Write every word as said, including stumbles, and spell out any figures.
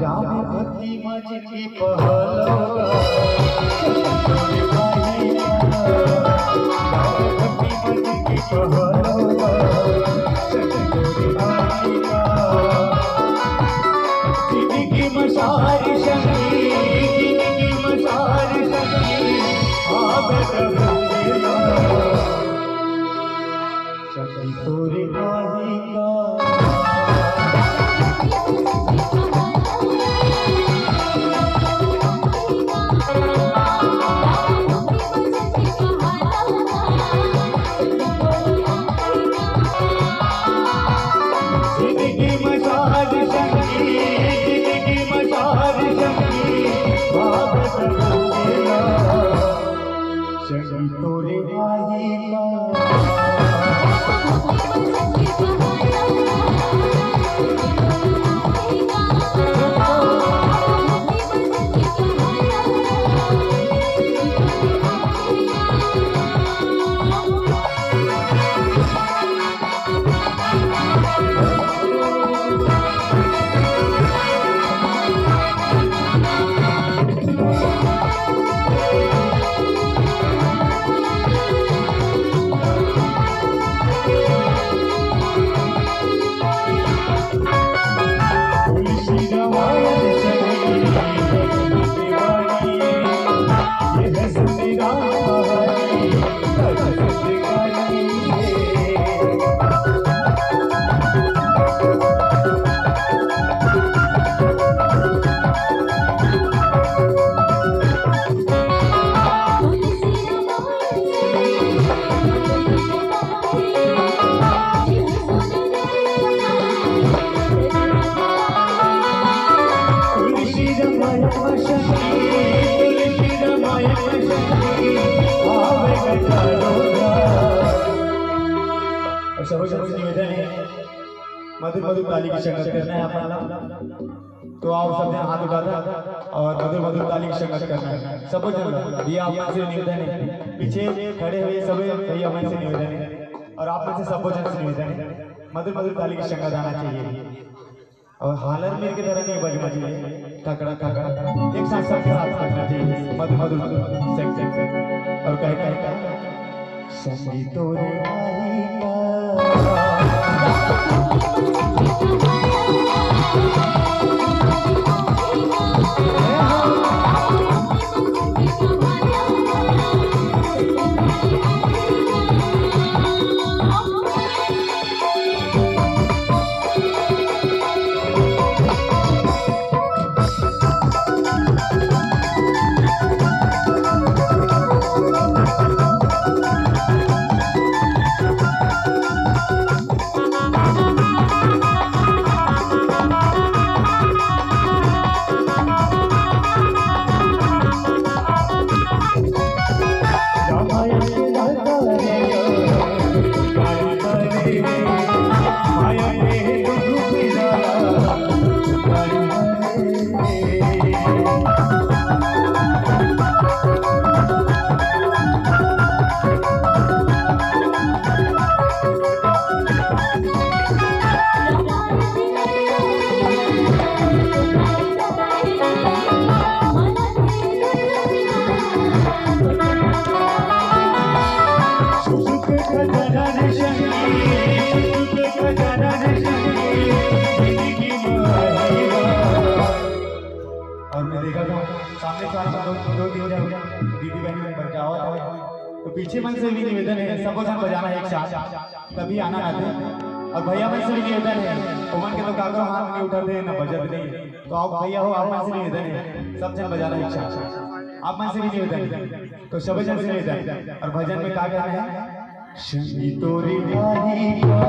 राम भक्ति मज के पहलवा, राम भक्ति मज के पहलवा, जिंदगी मसारी संगी, जिंदगी मसारी संगी, आवे प्रभु के नाम। सखी तोरे माही का। जिंदगी मसाज संगी, जिंदगी मसाज संगी, भाव संगी, संगी तोरे माही का। और सबसे निवेदन है, मधुर मधुर ताली की संगत करना है आप लोग। तो आओ, सब जन हाथ उठा दो और मधुर मधुर ताली की संगत करना है। सब जन, भैया आप मन से निवेदन है, पीछे खड़े हुए सब भैया मन से निवेदन है और आप मन से सब जन से निवेदन है, मधुर मधुर ताली की संगत आना चाहिए। और हालर मेर के तरह नहीं बजना चाहिए, खकड़ा खकड़ा, एक साथ सबके साथ बजना चाहिए, मधुर मधुर संगत। और कहे कहे संगीतो रे और मैं देखा था सामने सारा दो, दो तीन जन दीदी बहन मन बजावत हवे। तो पीछे मन से भी निवेदन है, सबो जन बजाना एक साथ, तभी आनंद आथे। और भैया मन से भी निवेदन है, ओमन के तो काकरो हाथ नहीं उठाते हैं, ना बजत नहीं। तो आप भैया हो, आप मन से निवेदन है, सब जन बजाना एक साथ, आप मन से भी निवेदन है। तो सब जन से निवेदन, और भजन में का कहना है? संगी तोरी माही का।